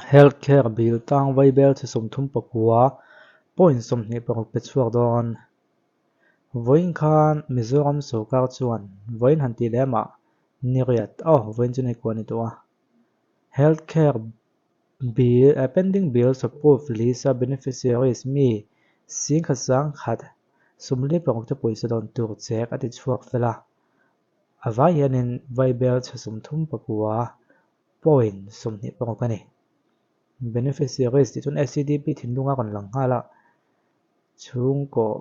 Health Care Bill tang vaibel chhe 39 point 26 pe chhuak dawn. Vawiin khan Mizoram sorkar chuan vawiin han tih lem ah ni riat aw vawiin chu ni kua ni tawh a. Health Care Bill Pending Bills Approved List a Beneficiaries mi 10,100 46 te pawisa dawn tur chek a ti chhuak fel a. A vai hianin vaibel chhe 39 point 26 a ni. Beneficiaries tih chuan SEDP thinlunga rawn lang nghal a, chhungkaw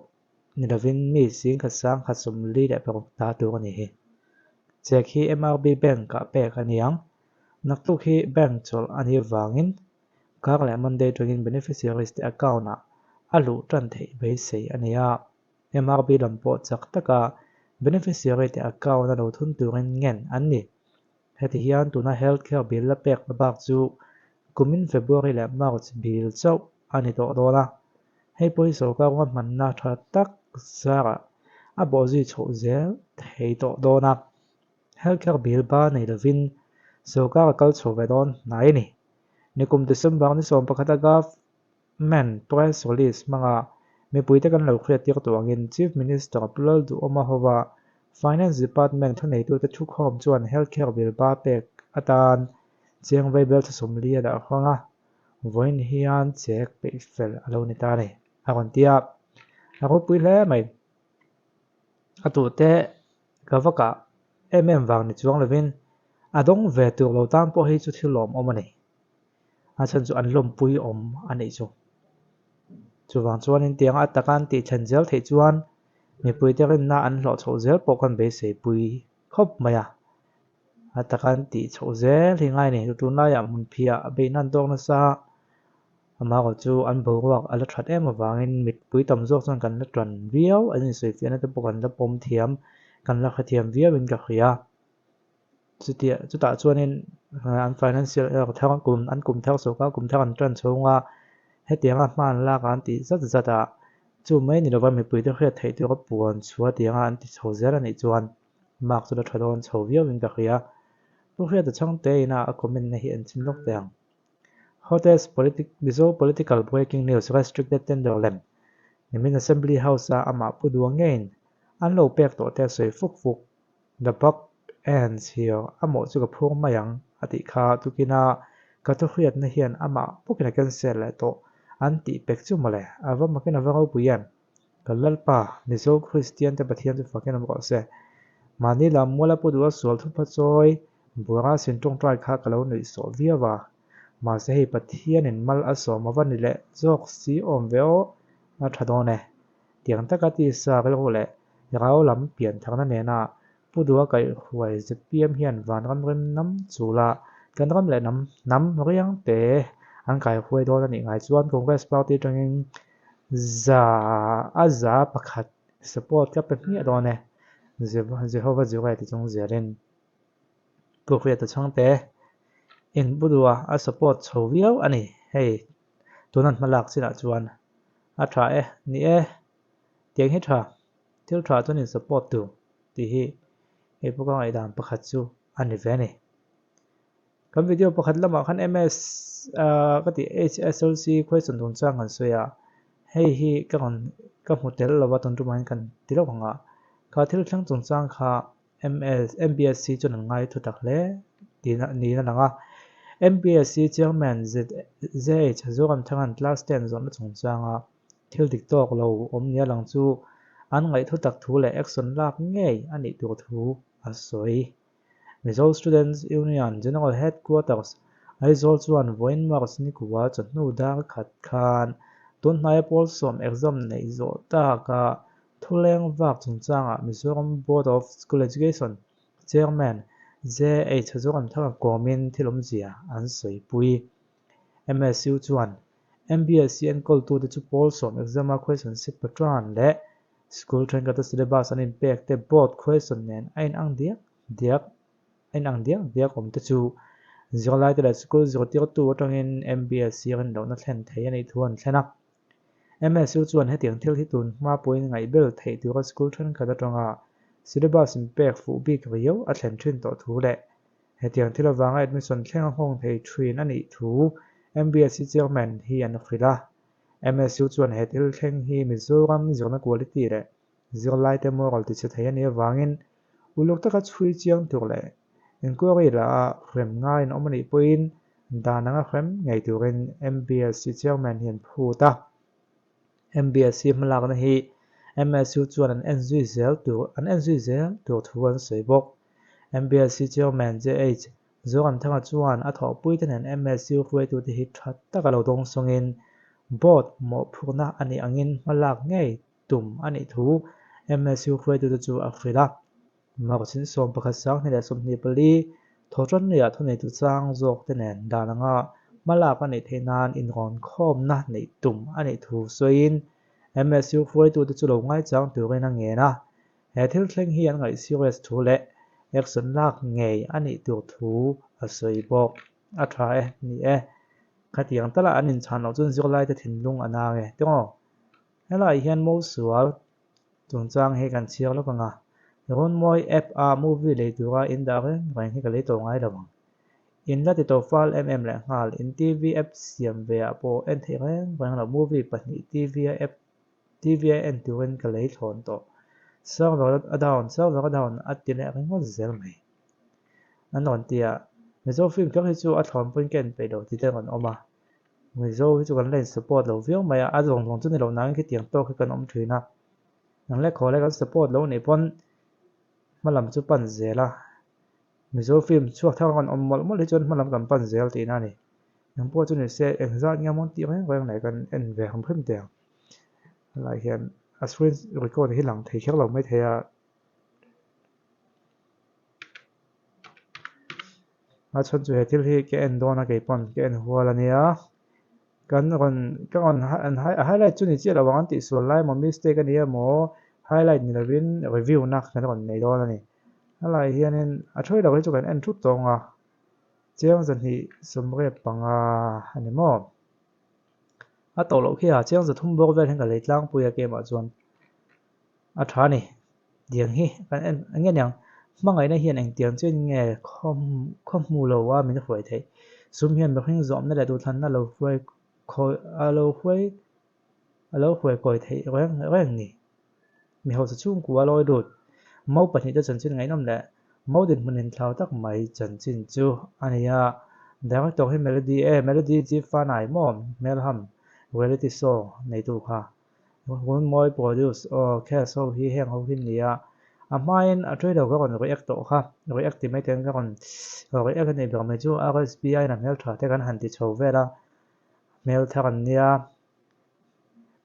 ni lovin mi 10,146 ta tur a ni hi. Check hi MRB Bank-ah pek a ni ang. Naktuk hi bank chawlh a nih avangin kar leh Monday tangin beneficiaries te account-ah a luh tan theih beisei a ni a. MRB lam pawh chak taka beneficiary te account a lo thun turin ngen an ni. Heti hian tuna health care bill la pek na bak chu kumin February leh March bill chauh a ni tawh dawn a. Hei pawh hi sorkar ruahmanna tha tak zarah a bawhzui chhoh zel thei tawh dawn a. Health care bill ba nei lovin sorkar a kal chho ve dawn hnai a ni. Nikum December ni 11 a Gov. Man Press Release hmanga mipuite kan lo hriattir tawh angin Chief Minister Pu Lalduhawma hova Finance Department thuneitute thukhawm chuan Health Care Bill ba pek atan chiang vaibel tha 40 a dah hrang a, vawiin hian chek peih fel a lo ni ta a ni, a rawn ti a. A ropui hle mai. A tuhte ka va kah em em vang ni chuang lovin a dawng ve tur lo tan pawh hi chu thil lawmawm a ni. A chhan chu an lawmpui awm a nih chu. Chuvang chuanin tianga a taka an tih thlen zel theih chuan mipuite rinna an hlawh chhoh zel pawh kan beiseipui khawp mai a. A taka an tih chhoh zel hi ngai a ni. Tunlaiah hmunphiah a beihna an tawk nasa a, amaherawh chu an boruak a la that em avangin mipui tam zawk chuan kan la tan viau, an insawifiahna te pawh kan la pawm thiam, kan la hrethiam viauin ka hria. Chutia chutah chuanin an financial error thar kum an kum thar sawrkar kum thar an tan chhunga hetianga hma an lak a an tih zat zat a, chu mai ni lova mipuite hriat theih tura puan chhuah tianga an ti chho zel a nih chuan mark chu la tha dawn chho viauin ka hria. Pu Hriata Chhangte ina a comment na hi an chhin lawk teh ang. Hottest politic Mizo political breaking news restricted tender lem nimin Assembly House a amah pu duang ngeiin an lo pek tawh te a sawi fuk fuk. The buck ends here, a mawh chu ka phur mai ang, a tih kha. Tukina ka thuhriatna hian amah bawkin a cancel leh tawh an tih pek chu mawle, a va makin a va ropui em? Ka Lalpa, Mizo Kristian te Pathian chu fakin awm rawh se. Mahni lam muala pu duha sual thupha chawi buara sin tawngtai kha ka lo nuih sawh viau a. Mahse hei Pathianin mal a sawm a va ni leh zawk si awm ve aw, a tha dawn e. Tiang taka tisa rilru leh rau lam pian tharna nena Pu Dua kaihhruai zpm hian vanram rim nam chula kan ram leh hnam hnam riang te an kaihruai dawn a nih ngai chuan Congress party atangin za a za pakhat support ka pe hmiah dawn e, Jehova Jireh ti chung zelin Pu Hriata Chhangte in Pu Dua a support chho viau a ni hei. Tuna hmalak chinah chuan a tha e, ni e, tiang hi tha, thil tha chuan in support tu tih hi hei pawh ka ngaihdan pakhat chu a ni ve a ni. Kan video pakhat lamah khan MS ka tih HSLC question chungchang kan sawi a, hei hi ka rawn ka hmu tel lova tun tumah hian kan ti lawk ang a, kha thil thleng chungchang kha MS, MPSC chuan an ngai thu tak hle tih niin a lang a. MPSC Chairman ZH Zoramthanga'n Class 10 zawhna chungchanga thil dik tawk lo awm nia lang chu an ngaih thu tak thu leh action lak ngei a nih tur thu a sawi. Mizo Students Union General Headquarters, Aizawl chuan vawiin March nikua chawhnu dar khat khan tunhnaia pawl sawm exam neih zawh taka Thuleng vak chungchangah Mizoram Board of School Education Chairman JH Zoramthanga kawmin thil awmzia an sawipui. MSU chuan MBSC enkawltute chu pawl sawm exam-a question set patron leh school thenkhat a syllabus an inpek te board question nen a inang diak diak a inang diak diak awm te chu zirlaite leh school zirtirtu atangin MBSC rinlohna thlen thei a nih thu an thlen a. MSU chuan hetiang thil hi tun hma pawhin ngaihbel theih tura school thenkhat atanga syllabus inpek fuh bik riau a thlen thin tawh thu leh hetiang thil avanga admission thleng a nghawng thei thin a nih thu MBSC Chairman hi an hrilh a. MSU chuan he thil thleng hi Mizoram zirna quality leh zirlaite moral tichhe thei a nih avangin uluk taka chhui chiang tur leh inquiry la a hrem ngai an awm a nih pawhin dan anga hrem ngei turin MBSC Chairman hi an phut a. MBSC hmalakna hi MSU chuan an en zui zel tur an en zui zel tur thu an sawi bawk. MBSC Chairman JH Zoramthanga chuan a thawhpuite nen MSU hruaitute hi tha taka lo dawngsawngin Board mawhphurhna a nih angin hmalak ngei tum a nih thu MSU hruaitute chu a hrilh a. March-in 11 2024 Thawhtanriah thuneitu chang zawkte nen dan anga hmalak a nih theih nan inrawnkhawmna neih tum a nih thu sawiin MSU hruaitute chu lo ngaichang turin a ngen a. He thil thleng hi an ngaih serious thu leh action lak ngei a nih tur thu a sawi bawk. A tha e, ni e. Khatiang tala an inchhan loh chuan zirlaite thinlung a nang e. Tingaw? Helaiah hian Mosual chungchang hi kan chhiar lawk ang a, Runmawi app a movie lei tura in dah reng reng hi ka lei tawh ngai lo ang. In la ti tawh fal em em leh nghal, in TV app siam ve ah pawh en theih reng reng loh movie pahnih TV a app TV a en turin ka lei thlawn tawh. Server a down, server a down a ti leh ringawt zel mai. An rawn ti a, Mizo film kher hi chu a thlawn pawhin ka en peih lo tih te rawn awm a. Mizo hi chu kan la in support lo viau mai a, a zawng zawng chu ni lo nangin khitiang tawk hi kan awm thin a, nang leh khaw leh kan support lo nih pawn hma lam chu pan zel a, Mizo film chhuak thar kan awm mawlh mawlh hi chuan hma lam kan pan zel tihna a ni. Eng pawh chu ni se engzat nge mawn tih reng reng leh kan en ve hrim hrim teh ang. Helai hian a screen record hi lang thei kher lo maithei a. A chhan chu he thil hi ka en dawn a kei pawn ka en hual a nia kan rawn ka rawn a highlight chu ni chiah lo ang an tih sual lai emaw mistake a ni emaw highlight ni lovin review na kan rawn nei dawn a ni helaiah hianin a thawi lo hi chu kan en thut tawng a chiang 275 a ni maw a tawh loh khi a chiang 300 bawr vel hian ka lei tlangpui a keimah chuan. A tha a ni. Tiang hi kan en eng nge niang? Hmangaihna hian engtiang chian nge khaw hmu lo a min hruai theih? Sum hian mihring zawmna leh duhthlanna lo hruai khawi a lo hruai a lo hruai kawi theih reng reng ni. Mi hausa chhungkua lawi lut Mo pahnihte chanchin ngaihnawm leh Mo dinhmun inthlau tak mai chanchin chu a ni a. Director hi Melody e Melody Chief Fanai maw Hmelham reality show neitu kha. Runmawi produce aw cast ho hi heng ho hi nia a hmain a trailer ka rawn react tawh kha react ti mai ten ka rawn react a nih ber mai chu RSPI in a hmeltha te kan han ti chho vel a hmel thar an nia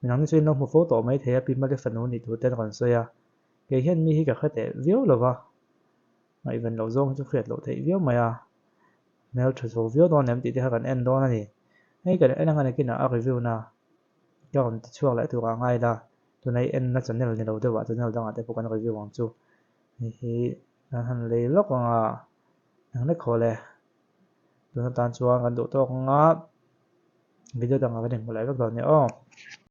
midang te chu in lo hmu fo tawh mai thei a pi mali fanu nih tur ten rawn sawi a kei hian mi hi ka hre teh viau lova ngaihven loh zawng hi chu hriat loh theih viau mai a hmeltha chho viau dawn em tih te kha kan en dawn a ni hei kan en anga nakinah a review na. Ka rawn ti chhuak leh tur ah ngai la, tuna i enna channel ni lo deuh ah channel dangah te pawh kan review ang chu. Hei hi kan han lei lawk ang a, eng hlek haw le. Tuna tan chuan kan duh tawk ang a, video dangah kan inhmu leh vek dawn nia aw.